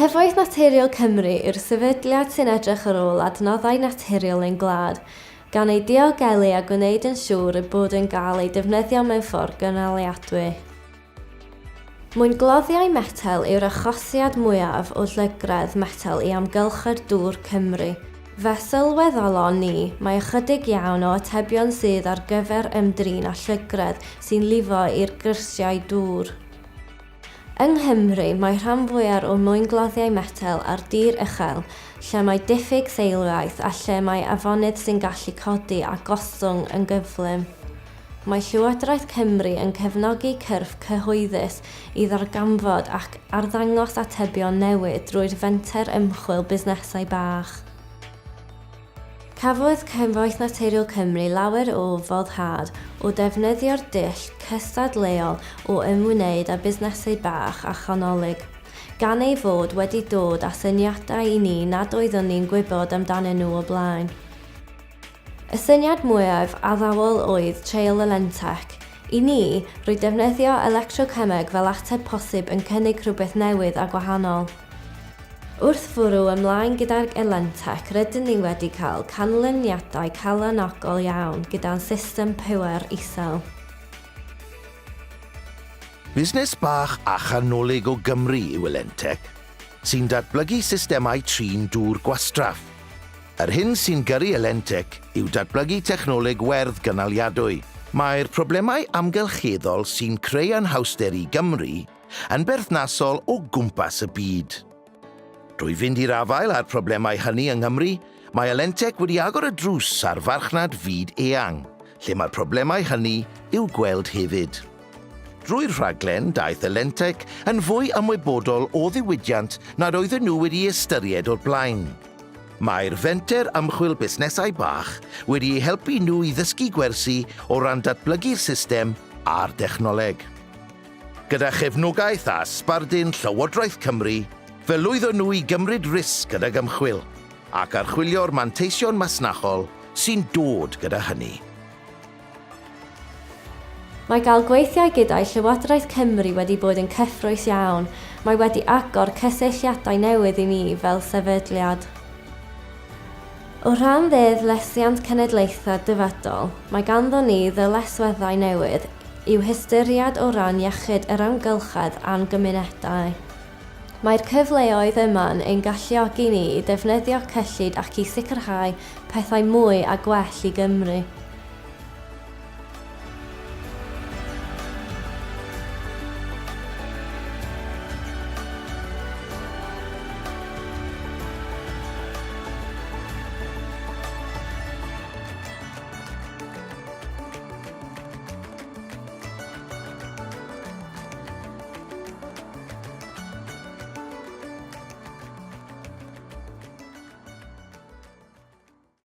Cyfoeth Naturiol Cymru yw'r sefydliad sy'n edrych ar ôl adnoddau naturiol ein gwlad, gan eu diogelu a gwneud yn siŵr eu bod yn gael eu defnyddio mewn ffordd gynaliadwy. Mwyngloddiau metel yw'r achosiad mwyaf o llygredd metel i amgylchedd dŵr Cymru. Fe sylweddolon ni mai ychydig iawn o atebion sydd ar gyfer ymdrin â llygredd sy'n lifo i'r grisiau dŵr. Yng Nghymru, mae rhan fwyaf o'r mwyngloddiau metel ar dir uchel, lle mae diffyg seilwaith a lle mae afonydd sy'n gallu codi a gostwng yn gyflym. Mae Llywodraeth Cymru yn cefnogi cyrff cyhoeddus i ddarganfod ac arddangos atebion newydd drwy'r fenter ymchwil busnesau bach. Cafodd Cyfoeth Naturiol Cymru lawer o foddhad o ddefnyddio'r dull cystadleuol o ymwneud â busnesau bach a chanolig, gan ei fod wedi dod â syniadau i ni nad oeddwn ni'n gwybod amdanyn nhw o blaen. Y syniad mwyaf addawol oedd treial Elentec. I ni, roedd defnyddio electrocemeg fel ateb posib yn cynnig rhywbeth newydd a gwahanol. Wrth fwrw ymlaen gydag Elentec rydyn ni wedi cael canlyniadau calonogol iawn gyda'n system pŵer isel. Busnes bach a chanolig o Gymru yw Elentec, sy'n datblygu systemau trin dŵr gwastraff. Yr hyn sy'n gyrru Elentec yw datblygu technoleg werdd gynaliadwy. Mae'r problemau amgylcheddol sy'n creu anhawster i Gymru yn berthnasol o gwmpas y byd. Drwy fynd i'r afael â'r problemau hynny yng Nghymru, mae Elentec wedi agor y drws ar farchnad fyd eang, lle mae'r problemau hynny i'w gweld hefyd. Drwy'r rhaglen, daeth Elentec yn fwy ymwybodol o ddiwydiant nad oedden nhw wedi ei ystyried o'r blaen. Mae'r fenter ymchwil busnesau bach wedi eu helpu nhw i ddysgu gwersi o ran datblygu'r system a'r dechnoleg. Gyda chefnogaeth a sbardun Llywodraeth Cymru, fe lwyddon nhw i gymryd risg gydag ymchwil, ac archwilio'r manteision masnachol sy'n dod gyda hynny. Mae gael gweithiau gyda'i Llywodraeth Cymru wedi bod yn cyffrous iawn, mae wedi agor cysylltiadau newydd i ni fel sefydliad. O rhan Ddeddf Llesiant Cenedlaethau'r Dyfodol, mae ganddon ni ddyletswyddau newydd i'w hystyried o ran iechyd yr amgylchedd a'n gymunedau. Mae'r cyfleoedd yma'n ein galluogi ni i ddefnyddio cyllid ac i sicrhau pethau mwy a gwell i Gymru.